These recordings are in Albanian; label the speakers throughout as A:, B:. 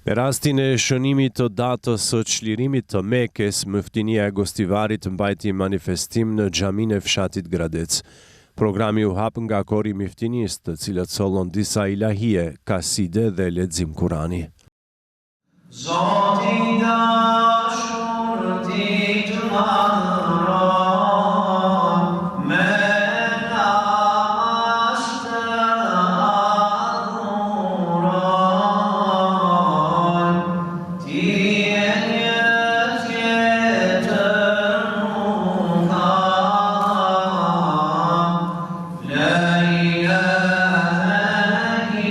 A: Me rastin e shënimit të datës së çlirimit të Mekes, Myftinia e Gostivarit mbajti manifestim në xhaminë e fshatit Gradec. Programi u hap nga kori i Myftinisë, të cilët sollën disa ilahije, kaside dhe lexim Kurani.
B: Zoti i dashur ti të madhëron me namaz të adhuron ti je një tjetër nuk ka La ilahe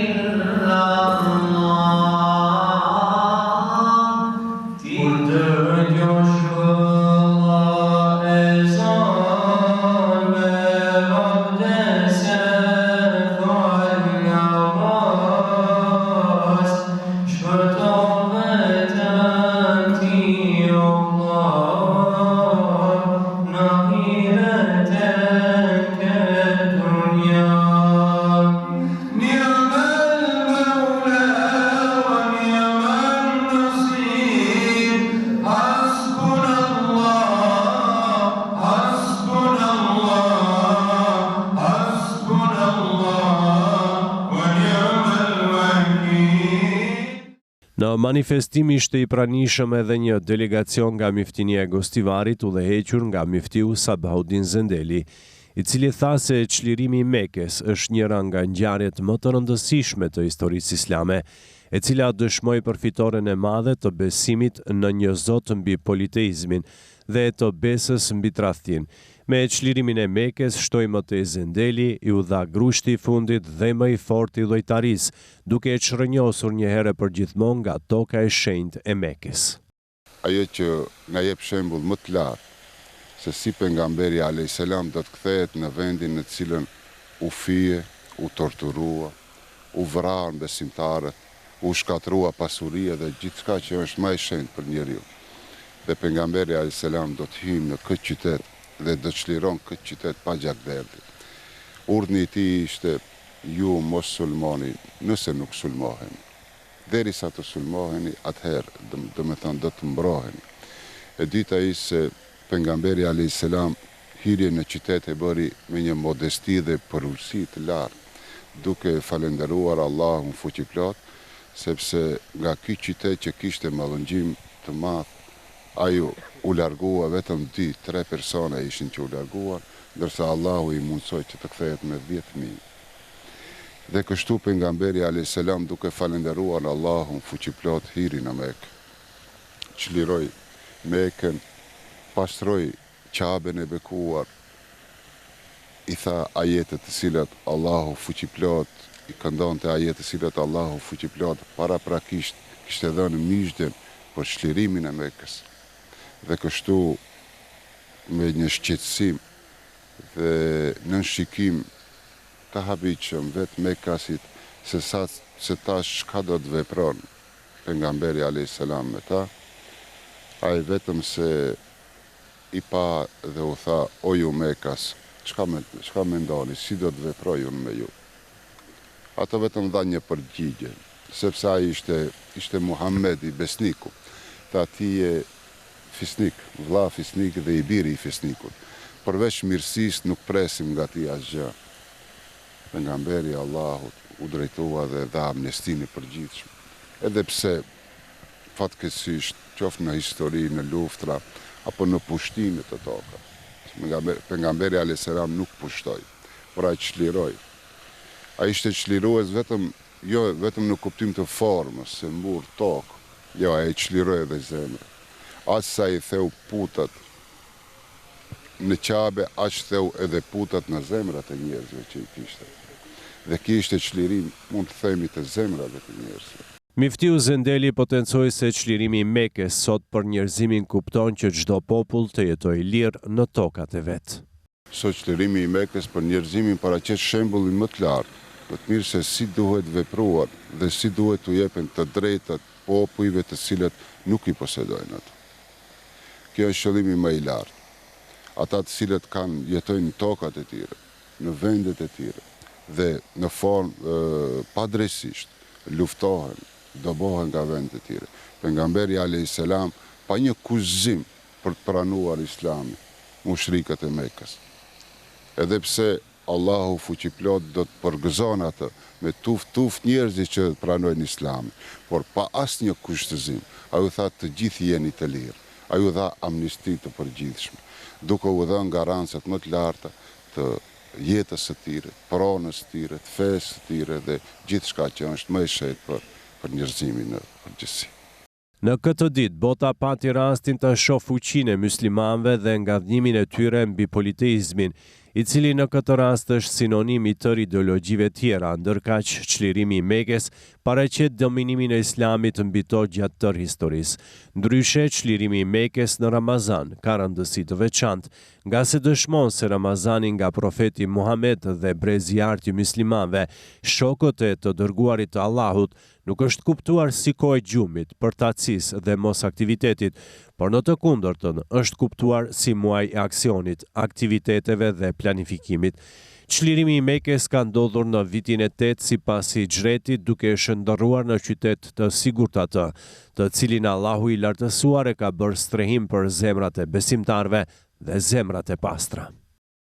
B: illallah ti Kur dëgjosh vëlla ezan merr abdes e fal namaz shpëton veten ti o vlla Në ahiret e këtë dunja. Ni'mal mawla wa ni'man nasir Hasbunallah Hasbunallah Hasbunallah wa ni'mal wakil.
A: Në manifestim ishte i pranishëm edhe një delegacion nga Myftinia e Gostivarit udhëhequr nga myftiu Sabaudin Zendeli, i cili tha se çlirimi i Mekes është njëra nga ngjarjet më të rëndësishme të historisë islame, e cila dëshmoi për fitoren e madhe të besimit në një Zot mbi politeizmin dhe të besës mbi tradhtinë. Me çlirimin e Mekes, shtoi më tej Zendeli, iu dha grushti i fundit dhe më i fortë i lojtarisë, duke e çrrënjosur një herë e përgjithmonë nga toka e shenjtë e Mekes.
C: Ajo që na jep shembull më të lartë se si Pejgamberi alejhi selam do të kthehet në vendin në të cilën u fye, u torturua, u vranë besimtarët, u shkatërrua pasuria dhe gjithçka që është më e shenjtë për njeriun. Dhe Pejgamberi alejhi selam do të hyjë në këtë qytet dhe do të çliron këtë qytet pa gjakderdhje. Urdhni i tij ishte Ju mos sulmoni nëse nuk sulmoheni. Derisa të sulmoheni, atëherë, domethënë do të mbroheni. E dyta ishte se Pejgamberi alejhi selam hyrjen në qytet e bëri me një modesti dhe përulësi të lartë, duke falënderuar Allahun Fuqiplotë, sepse nga ky qytet që kishte mallëngjim të madh, ai u largua vetëm dy, tre persona ishin që u larguan, ndërsa Allahu i mundësoi që të kthehet me 10,000. Dhe kështu Pejgamberi alejhi selam duke falënderuar Allahun Fuqiplotë hyri në Mekë, çliroi Mekën, pastroi Qaben e bekuar, i tha ajetet të cilat Allahu Fuqiplotë i këndonte ajetet të cilat Allahu Fuqiplotë paraprakisht kishte dhënë myzhden për çlirimin e Mekës. Dhe kështu me një shqetësim dhe nën shikim të habitshëm vetë mekasit se sa se tash çka do të vepron Pejgamberi alejhi selam me ta, ai vetëm se i pa dhe u tha o ju mekas çka çka mendoni si do të veproj unë me ju. Ato vetëm dhanë një përgjigje, sepse ai ishte ishte Muhamedi besniku, tha ti je Fisnik, vëlla fisnik dhe i biri i fisnikut. Përveç mirësisë nuk presim nga ti asgjë. Pejgamberi i Allahut u drejtua dhe dha amnestinë e përgjithshme. Edhe pse, fatkeqësisht, qoftë në histori, në luftra, apo në pushtime të tokave, Pejgamberi alejhi selam nuk pushtoi, por ai çliroi. Ai ishte çlirues vetëm, jo vetëm në kuptim të formës, se mur tokë, Jo, ai çliroi edhe zemrën. Aq sa i theu putat në Qabe, aq theu edhe putat në zemrat e njerëzve që i kishte. Dhe ky ishte çlirim, mund të themi, të zemrave të njerëzve.
A: Myftiu Zendeli potencoi se çlirimi i Mekes sot për njerëzimin kupton që çdo popull të jetojë i lirë në tokat e vet.
C: Sot çlirimi i Mekës për njerëzimin paraqet shembullin më të lartë, më të mirë se si duhet vepruar dhe si duhet t'u jepen të drejtat popujve të cilët nuk i posedojnë ato. Kjo është qëllimi më i lartë. Ata të cilët kanë jetojnë në tokat e tyre, në vendet e tyre dhe në formë padrejtësisht luftohen. Dëbohen nga vendet e tyre. Pejgamberi alejhi selam pa një kushtëzim për të pranuar Islamin, mushrikët e Mekës. Edhe pse Allahu Fuqiplotë do të përgëzon atë me tufë tufë njerëzish që pranojnë Islamin, por pa asnjë kushtëzim. Ai u tha të gjithë jeni të lirë. Ai u dha amnisti të përgjithshme, duke u dhënë garancat më të larta të jetës së tyre, të pronës së tyre, të fesë së tyre dhe gjithçka që është më e shenjtë për për njerëzimin në përgjithësi.
A: Në këtë ditë, bota pati rastin të shohë fuqinë e myslimanëve dhe ngadhnjimin e tyre mbi politeizmin, i cili në këtë rast është sinonim i tërë ideologjive tjera, ndërkaq çlirimi i Mekes paraqet dominimin e Islamit mbi to gjatë tërë historisë. Ndryshe, çlirimi i Mekes në Ramazan ka rëndësi të veçantë, ngase dëshmon se Ramazani nga Profeti Muhamed dhe brezi i artë i myslimanëve, shokët e të dërguarit të Allahut, Nuk është kuptuar si kohë e gjumit, përtacisë dhe mosaktivitetit, por në të kundërtën, është kuptuar si muaj i aksionit, aktiviteteve dhe planifikimit. Çlirimi i Mekes ka ndodhur në vitin e tetë sipas Hixhretit duke e shndërruar në qytet të sigurt atë, të cilin Allahu i Lartësuar e ka bërë strehim për zemrat e besimtarëve dhe zemrat e pastra.